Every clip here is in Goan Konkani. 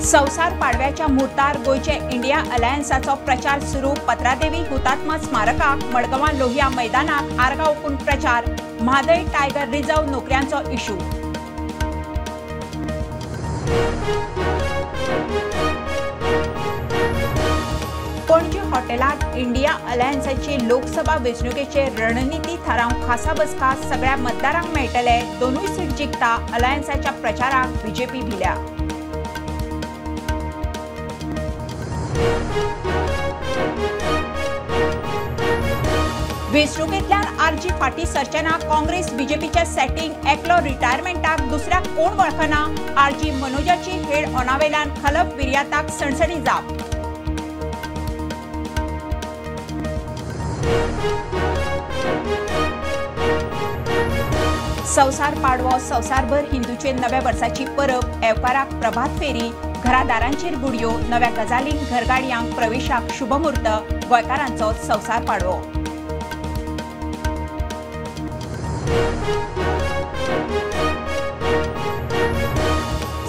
संवसार पाडव्याच्या मुहूर्तार गोंयचे इंडिया अलायन्साचो प्रचार सुरू. पत्रादेवी हुतात्मा स्मारकाक मडगांवां लोहिया मैदानाक आर्गां ओंपून प्रचार. म्हादय टायगर रिझर्व नोकऱ्यांचो इशू. पणजी हॉटेलात इंडिया अलायन्साची लोकसभा वेंचणुकेचे रणनिती थारावंक खासा बसका. सगळ्या मतदारांक मेळटले. दोनूय सीट जिखता. अलायन्साच्या प्रचाराक बीजेपी भिल्या. वेंचणुकेंतल्यान आरजी फाटी सरचेना. काँग्रेस बीजेपीचे सेटिंग. एकलो रिटायरमेंटाक, दुसऱ्याक कोण वळखना. आरजी मनोजाची हेड ऑनावेल्यान खलप विर्याताक सणसणी जाप. संवसार पाडवो संवसारभर हिंदूचे नव्या वर्साची परब. एवकाराक प्रभात फेरी, घरादारांचेर गुडयो, नव्या गजालींक घरगाडयांक प्रवेशाक शुभमुहूर्त. गोंयकारांचो संवसार पाडवो.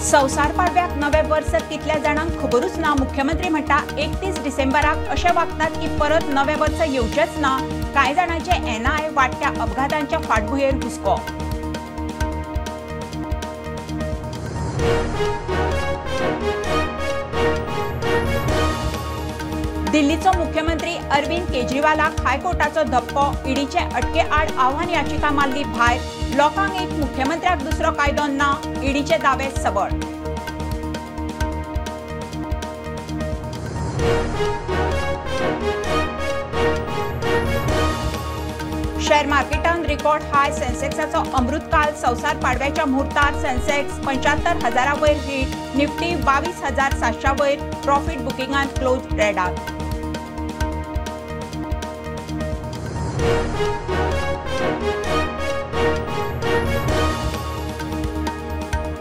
संवसार पाडव्याक नवे वर्स कितल्या जाणांक खबरूच ना. मुख्यमंत्री म्हणटा 31 डिसेंबराक अशें वागतात की परत नवे वर्स येवचेंच ना. कांय जाणांचे एनआय वाडट्या अपघातांच्या फाटभुंयेर हुस्को. दिल्लीचो मुख्यमंत्री अरविंद केजरीवालाक हायकोर्टाचो धपको. ईडीचे अटके आड आव्हान याचिका मारली भायर. लोकांक एक, मुख्यमंत्र्याक दुसरो कायदो ना. ईडीचे दावे सबळ. शेअर मार्केटान रिकॉर्ड हाय. सेन्सेक्साचो अमृतकाल. संवसार पाडव्याच्या मुहूर्तार सेन्सेक्स 75,000 वयर हिट. निफ्टी 22,700 वयर. प्रॉफिट बुकिंगान क्लोज रेडार.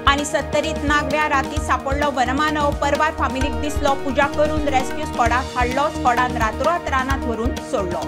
आनी सत्तरीत नागव्या राती सापडलो वनमानव. परवार फामिलीक दिसलो. पुजा करून रेस्क्यू स्क्वॉडाक हाडलो. स्क्वॉडान रातोरात रानांत व्हरून सोडलो.